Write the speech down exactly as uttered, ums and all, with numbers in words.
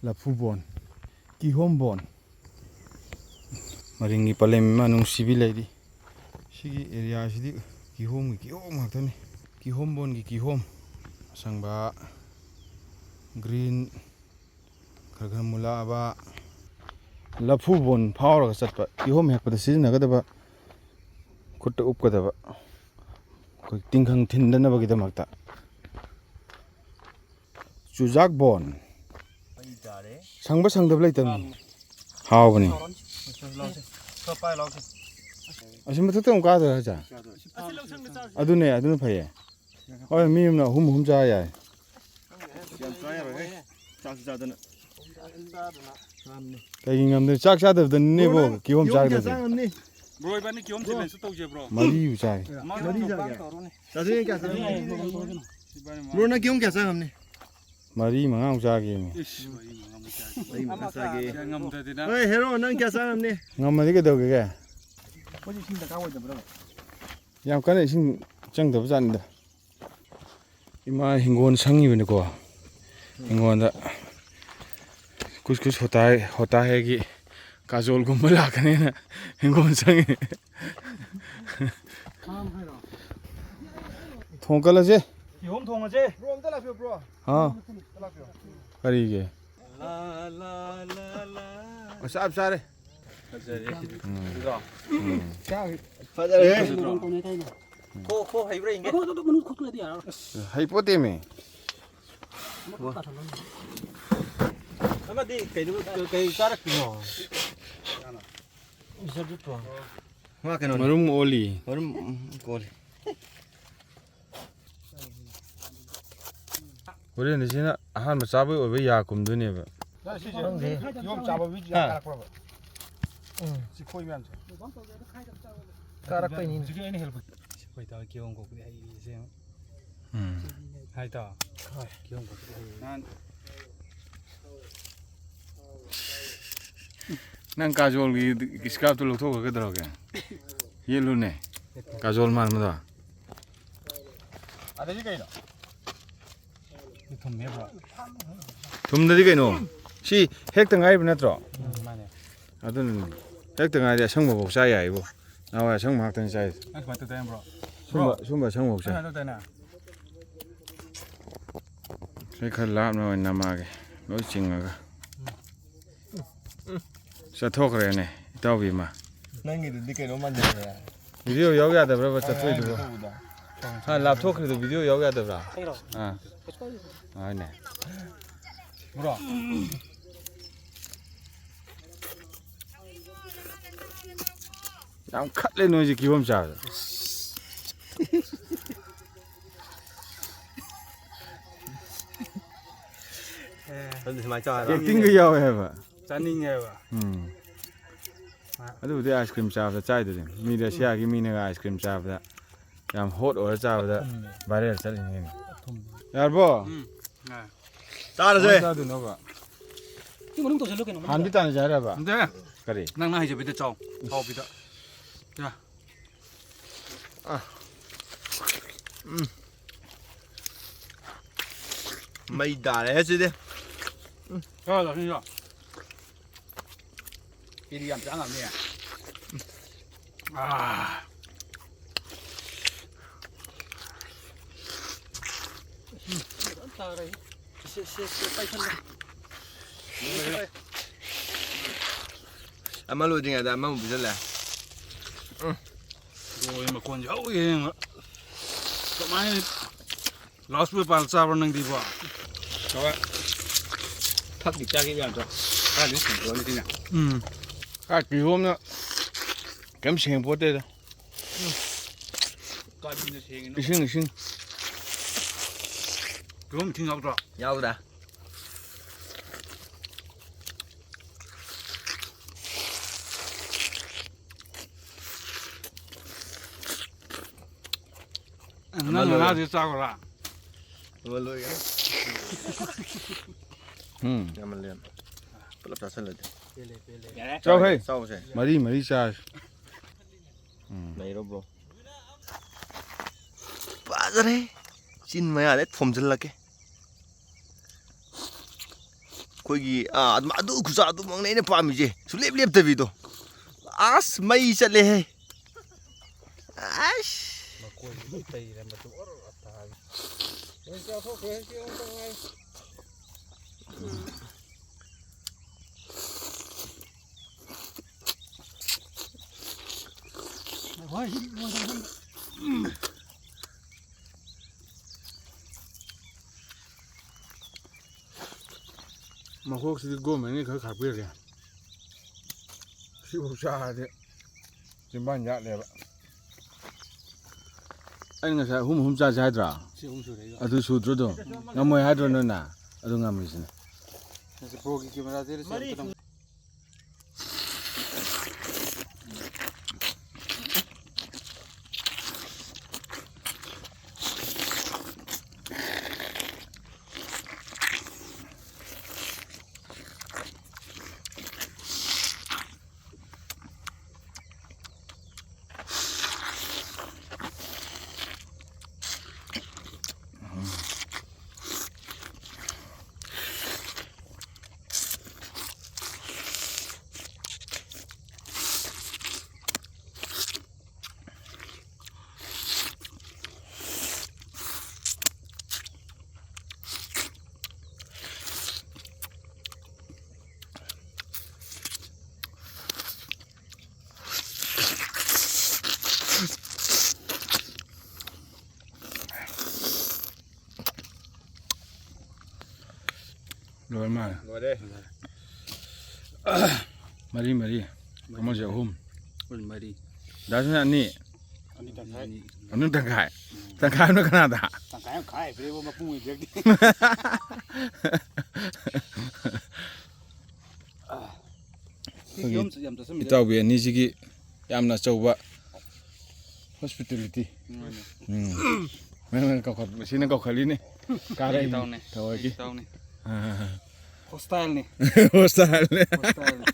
ꯂꯐꯨꯕꯣꯟ, ꯀꯤꯍꯣꯝꯕꯣꯟ꯫ ꯃꯔꯤꯡꯒꯤ ꯄꯂꯦꯝ ꯏꯃꯥ ꯅꯨꯡꯁꯤꯕꯤ ꯂꯩꯔꯤ꯫ ꯁꯤꯒꯤ ꯑꯦꯔꯤꯌꯥꯁꯤꯗꯤ ꯀꯤꯍꯣꯝꯒꯤ ꯀꯤꯍꯣꯝ ꯉꯥꯛꯇꯅꯤ꯫ ꯀꯤꯍꯣꯝꯕꯣꯟꯒꯤ ꯀꯤꯍꯣꯝ ꯑꯁꯪꯕ, ꯒ꯭ꯔꯤꯟ, ꯈꯔ ꯈꯔ ꯃꯨꯜꯂꯛꯑꯕ꯫ ꯂꯐꯨꯕꯣꯟ ꯐꯥꯎꯔꯒ ꯆꯠꯄ, ꯀꯤꯍꯣꯝ ꯍꯦꯛꯄꯗ ꯁꯤꯖꯤꯟꯅꯒꯗꯕ, ꯈꯨꯠꯇ ꯎꯞꯀꯗꯕ, ꯑꯩꯈꯣꯏ ꯇꯤꯡꯈꯪ ꯊꯤꯟꯗꯅꯕꯒꯤꯗꯃꯛꯇ꯫ ꯆꯨꯖꯥꯛ ꯕꯣꯟ꯫ ꯑꯩ ꯆꯥꯔꯦ꯫ ꯁꯪꯕ ꯁꯪꯗꯕ ꯂꯩꯇꯕꯅꯤ꯫ ꯍꯥꯎꯕꯅꯤ꯫ ꯂꯥꯎꯁꯦ꯫ ꯈꯔ ꯄꯥꯏ ꯂꯥꯎꯁꯦ꯫ ꯑꯁꯤ ꯃꯊꯛꯇ ꯑꯃꯨꯛ ꯀꯥꯗꯣꯏꯔꯥ ꯍꯥꯏꯁꯦ? ꯑꯁꯤ ꯂꯧꯁꯪꯗ ꯆꯥꯁꯦ꯫ ꯑꯗꯨꯅꯦ, ꯑꯗꯨꯅ ꯐꯩꯌꯦ꯫ ꯍꯣꯏ, ꯃꯤ ꯑꯃꯅ ꯑꯍꯨꯝ ꯑꯍꯨꯝ ꯆꯥ ꯌꯥꯏ꯫ ꯌꯥꯝ ꯆꯥ ꯌꯥꯔꯣꯏꯍꯦ꯫ ꯆꯥꯁꯨ ꯆꯥꯗꯅ꯫ ꯀꯩꯒꯤ ꯉꯝꯗꯣꯏ? ꯆꯥꯛ ꯆꯥꯗꯕꯗꯅꯤꯅꯦꯕꯣ ꯕ꯭ꯔꯣ, ꯅꯪ ꯀꯤꯍꯣꯝ ꯀꯤꯍꯣꯝ ꯀꯌꯥ ꯆꯥꯒꯗꯕꯗꯤ꯫ ꯆꯥ ꯉꯝꯅꯤ? ꯕ꯭ꯔꯣ, ꯏꯕꯥꯅꯤ ꯀꯤꯍꯣꯝ ꯕ꯭ꯔꯣ꯫ ꯆꯦꯂꯦꯟꯖ ꯇꯧꯁꯦ, ꯕ꯭ꯔꯣ꯫ ꯃꯔꯤꯕꯨ ꯆꯥꯒꯦ꯫ ꯃꯔꯤ ꯆꯥꯒꯦ꯫ ꯆꯥꯁꯤ, ꯀꯌꯥ ꯆꯥ ꯉꯝꯅꯤ? ꯏꯕꯥꯅꯤ ꯕ꯭ꯔꯣ, ꯅꯪ ꯀꯤꯍꯣꯝ ꯀꯌꯥ ꯆꯥ ꯉꯝꯅꯤ? ꯃꯔꯤ ꯃꯉꯥꯃꯨꯛ ꯆꯥꯒꯦꯃꯤ꯫ ꯏꯁ, ꯃꯔꯤ ꯃꯉꯥꯃꯨꯛ ꯆꯥꯒꯦ꯫ ꯃꯔꯤ ꯃꯉꯥ ꯆꯥꯒꯦ꯫ ꯀꯌꯥ ꯉꯝꯗꯗꯤ ꯅꯪ꯫ ꯍꯣꯏ, ꯍꯦꯔꯣ, ꯅꯪ ꯀꯌꯥ ꯆꯥ ꯉꯝꯅꯤ? ꯉꯝꯃꯗꯤ ꯀꯩꯗꯧꯒꯦ? ꯑꯩꯈꯣꯏꯗꯤ ꯏꯁꯤꯡ ꯗꯔꯀꯥꯔ ꯑꯣꯏꯗꯕ꯭ꯔꯕ? ꯌꯥꯝ ꯀꯟꯅ ꯏꯁꯤꯡ ꯆꯪꯗꯕ ꯖꯥꯠꯅꯤꯗ꯫ ꯏꯃꯥ ꯍꯤꯡꯒꯣꯜ ꯁꯪꯉꯤꯕꯅꯤꯀꯣ꯫ ꯍꯤꯡꯒꯣꯜꯗ ꯀꯨꯁ ꯀꯨꯁ ꯍꯣꯇꯥ ꯍꯦ, ꯍꯣꯇꯥ ꯍꯦꯒꯤ ꯀꯥꯖꯣꯜꯒꯨꯝꯕ ꯂꯥꯛꯀꯅꯦꯅ ꯍꯤꯡꯒꯣꯜ ꯁꯪꯉꯤ꯫ ꯊꯣꯡꯒꯠꯂꯁꯦ꯫ ꯀꯤꯍꯣꯝ ꯊꯣꯡꯉꯁꯦ꯫ ꯕ꯭ꯔꯣ, ꯑꯝꯇ ꯂꯥꯛꯄꯤꯌꯨ, ꯕ꯭ꯔꯣ꯫ ꯍꯥꯎ꯫ ꯑꯝꯇ ꯂꯥꯛꯄꯤꯌꯨ꯫ ꯀꯔꯤꯒꯤ? ꯂꯥ, ꯂꯥ, ꯂꯥ, ꯂꯥ꯫ ꯑꯁ, ꯆꯞ ꯆꯥꯔꯦ꯫ ꯐꯖꯔꯦ꯫ ꯎꯝ꯫ ꯎꯝ꯫ ꯐꯖꯔꯦ꯫ ꯐꯖꯗ꯭ꯔꯣ? ꯀꯣ, ꯀꯣ ꯍꯩꯕ꯭ꯔꯥ ꯌꯦꯡꯒꯦ꯫ ꯑꯗꯣ, ꯑꯗꯣ, ꯃꯅꯨꯡ ꯈꯣꯛꯇ꯭ꯔꯗꯤ ꯌꯥꯔꯔꯣꯏ꯫ ꯍꯩꯄꯣꯠꯇꯦꯃꯤ꯫ ꯑꯃꯗꯤ ꯀꯩꯅꯣ, ꯀꯩ ꯆꯥꯔꯛꯇ꯭ꯔꯤꯅꯣ? ꯃꯤꯁꯇꯔ ꯕꯤꯠꯇꯣ꯫ ꯃꯥ ꯀꯩꯅꯣꯅꯦ꯫ ꯃꯔꯨꯝ ꯑꯣꯜꯂꯤ꯫ ꯃꯔꯨꯝ, ꯎꯝ, ꯀꯣꯜꯂꯤ꯫ ꯍꯣꯔꯦꯟꯗꯤ ꯁꯤꯅ ꯑꯍꯥꯟꯕ ꯆꯥꯕꯩ ꯑꯣꯏꯕ ꯌꯥ ꯀꯨꯝꯗꯣꯏꯅꯦꯕ꯫ ꯁꯤꯁꯦ ꯈꯪꯗꯦ꯫ ꯀꯤꯍꯣꯝ ꯆꯥꯕ ꯃꯤꯁꯦ ꯍꯥ? ꯀꯥꯔꯛꯄ꯭ꯔꯕ? ꯎꯝ꯫ ꯆꯤꯈꯣꯏ ꯃꯌꯥꯝꯁꯦ꯫ ꯀꯥꯔꯛꯄꯩꯅꯤ꯫ ꯍꯧꯖꯤꯛꯀꯤ ꯑꯩꯅ ꯍꯦꯜꯂꯛꯄ꯫ ꯑꯩꯈꯣꯏ ꯇꯥ ꯀꯤꯍꯣꯝ ꯀꯣꯛꯄꯗꯤ ꯍꯩꯁꯦ꯫ ꯎꯝ꯫ ꯍꯥꯏ ꯇꯥ꯫ ꯍꯣꯏ꯫ ꯀꯤꯍꯣꯝ ꯀꯣꯛꯄꯗꯤ ꯍꯩ꯫ ꯅꯍꯥꯟ ꯅꯪ ꯀꯥꯖꯣꯜꯒꯤ ꯏꯁꯀꯥꯔꯞꯇꯨ ꯂꯧꯊꯣꯛꯈ꯭ꯔꯒꯗꯧꯔꯒꯦ? ꯌꯦꯠꯂꯨꯅꯦ꯫ ꯀꯥꯖꯣꯜ ꯃꯥꯟꯕꯗꯣ꯫ ꯑꯗꯩꯗꯤ ꯀꯩꯅꯣ? ꯊꯨꯝꯃꯦꯕ꯫ ꯊꯨꯝꯗꯗꯤ ꯀꯩꯅꯣ? ꯁꯤ ꯍꯦꯛꯇ ꯉꯥꯏꯔꯤꯕ ꯅꯠꯇ꯭ꯔꯣ? ꯎꯝ, ꯃꯥꯅꯦ꯫ ꯑꯗꯨꯅꯅꯦ꯫ ꯍꯦꯛꯇ ꯉꯥꯏꯔꯗꯤ ꯑꯁꯪꯕꯐꯥꯎ ꯆꯥ ꯌꯥꯏꯕꯣ꯫ ꯅꯍꯥꯟꯋꯥꯏ ꯑꯁꯪꯕ ꯉꯥꯛꯇꯅꯤ ꯆꯥꯏꯁꯦ꯫ ꯅꯪ ꯁꯨꯃꯥꯏꯅ ꯇꯧꯗꯥꯏꯅꯦ, ꯕ꯭ꯔꯣ? ꯁꯨꯝꯕ, ꯕ꯭ꯔꯣ, ꯁꯨꯝꯕ ꯑꯁꯪꯕꯐꯥꯎ ꯅꯪ ꯆꯥꯏ꯫ ꯁꯨꯃꯥꯏꯅ ꯇꯧꯗꯥꯏꯅꯦ? ꯑꯩ ꯈꯔ ꯂꯥꯞꯅ ꯑꯣꯏꯅ ꯅꯝꯃꯛꯑꯒꯦ꯫ ꯂꯣꯏ ꯆꯤꯡꯉꯒ꯫ ꯆꯠꯊꯣꯛꯈ꯭ꯔꯦꯅꯦ, ꯏꯇꯥꯎꯕꯤ ꯑꯃ꯫ ꯅꯪꯒꯤꯗꯨꯗꯤ ꯀꯩꯅꯣ ꯃꯥꯟꯖꯜꯂꯛꯑꯦ꯫ ꯚꯤꯗꯤꯑꯣ ꯌꯥꯎ ꯌꯥꯗꯕ꯭ꯔꯕ ꯆꯠꯊꯣꯛꯏꯗꯨꯕꯣ? ꯍꯥ, ꯂꯥꯞꯊꯣꯛꯈ꯭ꯔꯤꯗꯣ ꯚꯤꯗꯤꯑꯣ ꯌꯥꯎ ꯌꯥꯗꯕ꯭ꯔꯥ? ꯑꯥ꯫ ꯍꯣꯏꯅꯦ꯫ ꯕ꯭ꯔꯣ꯫ ꯌꯥꯝ ꯈꯠꯂꯦ ꯅꯣꯏꯁꯦ ꯀꯤꯍꯣꯝ ꯆꯥꯕꯗ꯫ ꯑꯗꯨ ꯁꯨꯃꯥꯏꯅ ꯆꯥꯔꯒ ꯑꯦꯛꯇꯤꯡꯒ ꯌꯥꯎꯋꯦ ꯍꯥꯏꯕ꯫ ꯆꯥꯅꯤꯡꯉꯦꯕ꯫ ꯎꯝ꯫ ꯑꯗꯨꯕꯨꯗꯤ ꯑꯥꯏꯁ ꯀ꯭ꯔꯤꯝ ꯆꯥꯕꯗ ꯆꯥꯏꯗꯨꯗꯤ꯫ ꯃꯤ ꯔꯁꯤꯌꯥꯒꯤ ꯃꯤꯅꯒ ꯑꯥꯏꯁ ꯀ꯭ꯔꯤꯝ ꯆꯥꯕꯗ ꯌꯥꯝ ꯍꯣꯠ ꯑꯣꯏꯔ ꯆꯥꯕꯗ ꯎꯝ꯫ ꯚꯥꯏꯔꯦꯜ ꯆꯠꯂꯤꯅꯤ ꯀꯩꯅꯣ꯫ ꯎꯝ꯫ ꯌꯥꯔꯕꯣ? ꯎꯝ꯫ ꯌꯥꯏ꯫ ꯆꯥꯔꯁꯦ꯫ ꯀꯃꯥꯏ ꯆꯥꯗꯣꯏꯅꯣꯕ? ꯁꯤ ꯃꯅꯨꯡ ꯇꯧꯁꯜꯂꯨ ꯀꯩꯅꯣ, ꯃꯅꯨꯡꯗ꯫ ꯍꯥꯟꯕꯤ ꯇꯥꯅ ꯆꯥꯏ ꯍꯥꯏꯔꯕ? ꯅꯠꯇꯦ꯫ ꯀꯔꯤ? ꯅꯪꯅ ꯍꯩꯖꯕꯤꯗ ꯆꯥꯎ꯫ ꯍꯥꯎꯕꯤꯗ꯫ ꯌꯥ꯫ ꯑꯥ꯫ ꯎꯝ꯫ ꯃꯩ ꯇꯥꯔꯦ ꯁꯤꯗꯤ꯫ ꯆꯥꯔꯣ, ꯆꯥꯁꯤꯟ ꯆꯥꯎ꯫ ꯀꯦꯖꯤ ꯌꯥꯝ ꯆꯥ ꯉꯝꯅꯤꯌꯦ꯫ ꯑꯥ꯫ ꯎꯝ, ꯐꯖꯅ ꯇꯥꯔꯦ꯫ ꯁꯦ, ꯁꯦ, ꯁꯦ, ꯄꯥꯏꯁꯜꯂꯦ꯫ ꯑꯃ ꯂꯣꯏꯗ꯭ꯔꯤꯉꯩꯗ ꯑꯃꯃꯨꯛ ꯄꯤꯁꯜꯂꯦ꯫ ꯎꯝ꯫ ꯒꯣꯏ ꯃꯈꯣꯟꯁꯦ ꯍꯧ ꯌꯦꯡꯉ꯫ ꯀꯃꯥꯏꯅ ꯂꯥꯎꯁ ꯄꯦꯄꯔ ꯆꯥꯕ꯭ꯔꯣ ꯅꯪꯗꯤꯕꯣ? ꯍꯣꯏ꯫ ꯐꯛꯇꯤ ꯆꯥꯒꯦ ꯌꯥꯗ꯭ꯔꯣ? ꯈꯔꯗꯤ ꯁꯦꯡꯗꯣꯛꯑꯅꯤ ꯁꯤꯅ꯫ ꯎꯝ꯫ ꯀꯥꯏ ꯀꯤꯍꯣꯝꯅ ꯀꯩꯝ ꯁꯦꯡꯄꯣꯠꯇꯦꯗ꯫ ꯀꯔꯤꯅ ꯁꯦꯡꯉꯤꯅꯣ? ꯏꯁꯤꯡ, ꯏꯁꯤꯡ꯫ ꯀꯤꯍꯣꯝ ꯏꯁꯤꯡ ꯌꯥꯎꯗ꯭ꯔꯣ? ꯌꯥꯎꯗ꯭ꯔꯥ? ꯅꯪ ꯑꯃ ꯂꯣꯏꯔꯦ꯫ ꯉꯥꯁꯦ ꯆꯥꯈ꯭ꯔꯥ? ꯑꯃ ꯂꯣꯏꯔꯦ꯫ ꯎꯝ꯫ ꯌꯥꯝꯃꯜꯂꯦ꯫ ꯄꯨꯂꯞ ꯆꯥꯁꯜꯂꯗꯤ꯫ ꯆꯥꯎꯍꯦ꯫ ꯆꯥꯎꯁꯦ꯫ ꯃꯔꯤ ꯃꯔꯤ ꯆꯥꯁꯦ꯫ ꯎꯝ꯫ ꯅꯩꯔꯣ, ꯕ꯭ꯔꯣ꯫ ꯐꯖꯔꯦ꯫ ꯆꯤꯟ ꯃꯌꯥꯗ ꯊꯣꯝꯖꯤꯜꯂꯛꯀꯦ꯫ ꯑꯩꯈꯣꯏꯒꯤ, ꯑꯥ, ꯑꯗꯨꯝ, ꯑꯗꯨ ꯈꯨꯆꯥ ꯑꯗꯨꯃꯛꯅꯦ ꯑꯩꯅ ꯄꯥꯝꯃꯤꯁꯦ, ꯁꯨꯡꯂꯦꯞ ꯂꯦꯞꯇꯕꯤꯗꯣ꯫ ꯑꯁ, ꯃꯩ ꯆꯠꯂꯦꯍꯦ꯫ ꯑꯁ꯫ ꯃꯀꯣꯏ ꯂꯣꯏ ꯇꯩꯔꯦ ꯃꯇꯨ ꯑꯣꯔ ꯑꯣꯔ ꯇꯥꯔꯦ꯫ ꯂꯣꯏ ꯆꯥꯊꯣꯛꯈ꯭ꯔꯦ, ꯁꯤ ꯑꯃꯇ ꯉꯥꯏꯔꯦ꯫ ꯃꯈꯣꯛꯁꯤꯗꯤ ꯒꯣꯔꯃꯦꯟꯒꯤ ꯈꯔ ꯈꯥꯛꯄꯤꯔꯒꯦ꯫ ꯁꯤꯐꯥꯎ ꯆꯥꯔꯗꯤ ꯆꯤꯝꯕꯥꯟ ꯌꯥꯠꯂꯦꯕ꯫ ꯑꯩꯅ ꯉꯁꯥꯏ ꯑꯍꯨꯝ ꯑꯍꯨꯝ ꯆꯥꯁꯦ ꯍꯥꯏꯗ꯭ꯔꯥ? ꯁꯤ ꯑꯍꯨꯝ ꯁꯨꯔꯦ ꯑꯩꯒ꯫ ꯑꯗꯨ ꯁꯨꯗ꯭ꯔꯣ ꯑꯗꯨꯝ? ꯉꯝꯃꯣꯏ ꯍꯥꯏꯗ꯭ꯔꯣ ꯅꯣꯏꯅ? ꯑꯗꯨ ꯉꯝꯃꯤꯁꯤꯅꯦ꯫ ꯅꯪꯁꯦ ꯄ꯭ꯔꯣꯒꯤ ꯀꯦꯃꯦꯔꯥꯗꯩꯔ ꯁꯤ ꯑꯃꯨꯛꯇꯪ ꯂꯣꯏꯔ ꯃꯥꯜꯂꯦ꯫ ꯂꯣꯏꯔꯦ꯫ ꯃꯔꯤ ꯃꯔꯤ꯫ ꯃꯔꯤ꯫ ꯑꯃꯁꯦ ꯑꯍꯨꯝ꯫ ꯄꯨꯟ ꯃꯔꯤ꯫ ꯗꯥꯁꯨꯅ ꯑꯅꯤ꯫ ꯑꯅꯤ ꯇꯪꯈꯥꯏ꯫ ꯑꯅꯤ ꯇꯪꯈꯥꯏ꯫ ꯇꯪꯈꯥꯏ ꯑꯃꯅ ꯀꯅꯥꯗ? ꯇꯪꯈꯥꯏ ꯑꯃ ꯈꯥꯏꯈ꯭ꯔꯦꯕ, ꯃꯄꯨꯡ ꯑꯣꯏꯅ ꯄꯤꯔꯛꯇꯦ꯫ ꯑꯩꯈꯣꯏꯒꯤ ꯌꯥꯝ ꯆꯠꯁꯟꯕꯤꯗ꯫ ꯏꯇꯥꯎꯕꯤ ꯑꯅꯤꯁꯤꯒꯤ ꯌꯥꯝꯅ ꯑꯆꯧꯕ hospitality꯫ ꯎꯝ꯫ ꯎꯝ꯫ ꯅꯪꯅ ꯀꯧꯈꯠ-, ꯁꯤꯅ ꯀꯧꯈꯠꯂꯤꯅꯤ꯫ ꯀꯥꯔꯛꯏꯅꯤ꯫ ꯏꯇꯥꯎꯅꯦ꯫ ꯊꯑꯣꯏꯒꯤ꯫ ꯏꯇꯥꯎꯅꯦ꯫ ꯑꯥ꯫ Hostileꯅꯤ꯫ Hostileꯅꯤ꯫ Hostileꯅꯤ꯫